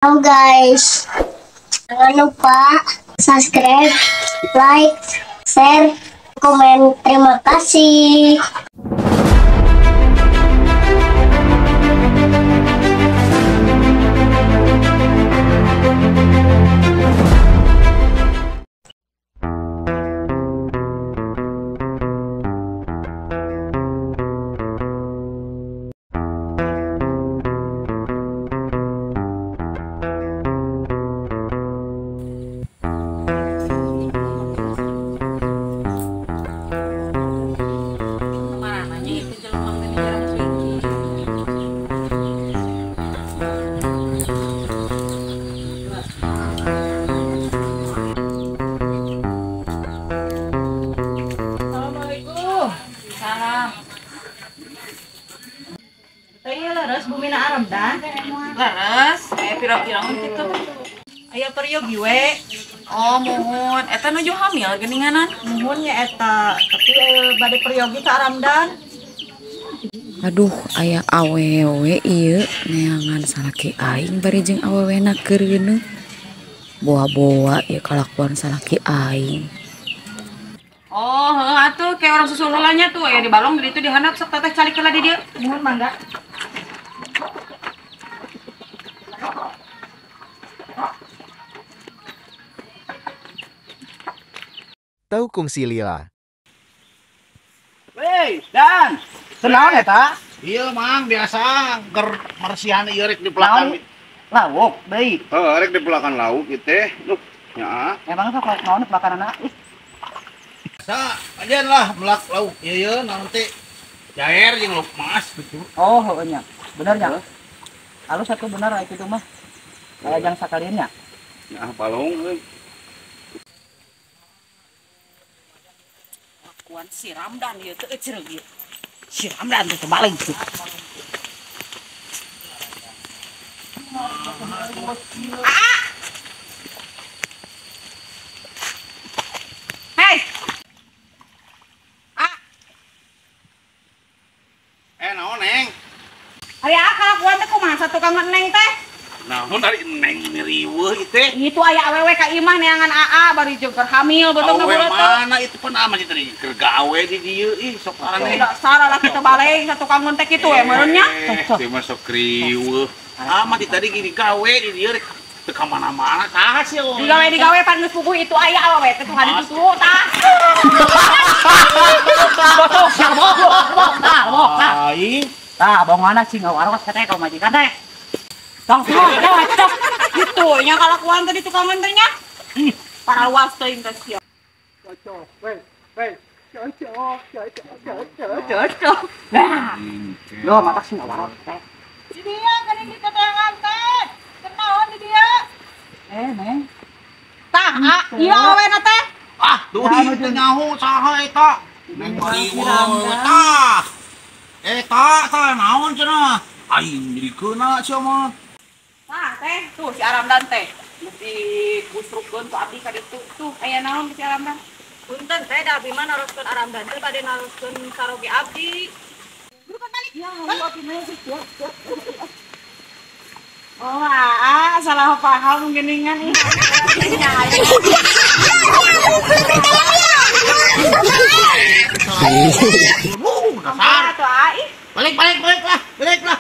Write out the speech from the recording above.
Halo guys, jangan lupa subscribe, like, share, komen. Terima kasih. Leres, pirang-pirang gitu. Aya peryogi we. Oh, muhun. Eta nuju hamil geuninganan. Muhun nya eta, tapi bade peryogi ka Aramdan. Aduh, aya awewe ieu neangan salaki aing bari jeung awewena keur geuneuh. Boa-boa ieu kalakuan salaki aing. Oh, heuh atuh kayak orang susul heula tuh aya di balong di ditu dihandap sok teteh calik heula di dieu. Muhun mangga. Tau kungsi lila. Wey, Dan, senaon eta? Iya, Mang, biasa ger mersihan ieu rek dipelakan lauk deui. Heuh, rek dipelakan lauk ieu teh. Duh, nya. Emang sok lauk naon pelakanana? Sa, ajan lah melak lauk ieu ieu naon teh? Jair jeung lauk mas gitu. Oh, heueuh nya. Bener nya. Alus atuh bener aya kitu mah. Kayak jang sakalian nya. Nya balong euy. Kuan si Ramdan ieu teh euceureuh ieu. Si Ramdan teh balik tuh. Ah! Hei. Ah. Naon Neng? Ari kalakuan teh kumaha satukang Neng teh? Naon ari Neng riweuh ieu teh? Itu aya awewe ka imah neangan AA bari jeung keur hamil beuteung Awewe mana itu pan masih tadi keur gawe di dieu ih sok aneh. Dasar lah kita balik satukangan teh kitu we meureun nya. Teh mah sok riweuh. Ah mah tadi gini gawe di dieu rek teu ka mana-mana saha sih. Digawe-digawe pan geus puguh itu aya awewe teh tuh hadi tuh tah. Botoh sia bohong tah bohong tah. Tah bongana cing ngawaros teh ka majikan teh. Tong tong gitu nya kalakuan tadi tukangan teh nya. Para luas teuing teh sia. Cocok, weh, weh. Cocok, cocok, cocok, cocok. Nah. Lo matak sing ngawaros teh. Di dia geuning diteteangan teh. Kenaon di dia? Neng. Tah, ieu awena teh. Ah, duh teu nyaho saha eta. Neng riweuh tah. Eta tah naon cenah? Aing jadi keuna sia mah. Tah teh, tuh si Aramdan teh. Mesti busrukeun ku abdi ka ditu. Tuh aya naon si Aramdan? Punten teh da abdi mah naroskeun Aramdan teh bade naroskeun saroge abdi. Burukan balik. Ya, abdi mah Oh, aa, salah paham geuningan ih. Dasar. Balik, balik, balik lah, balik lah.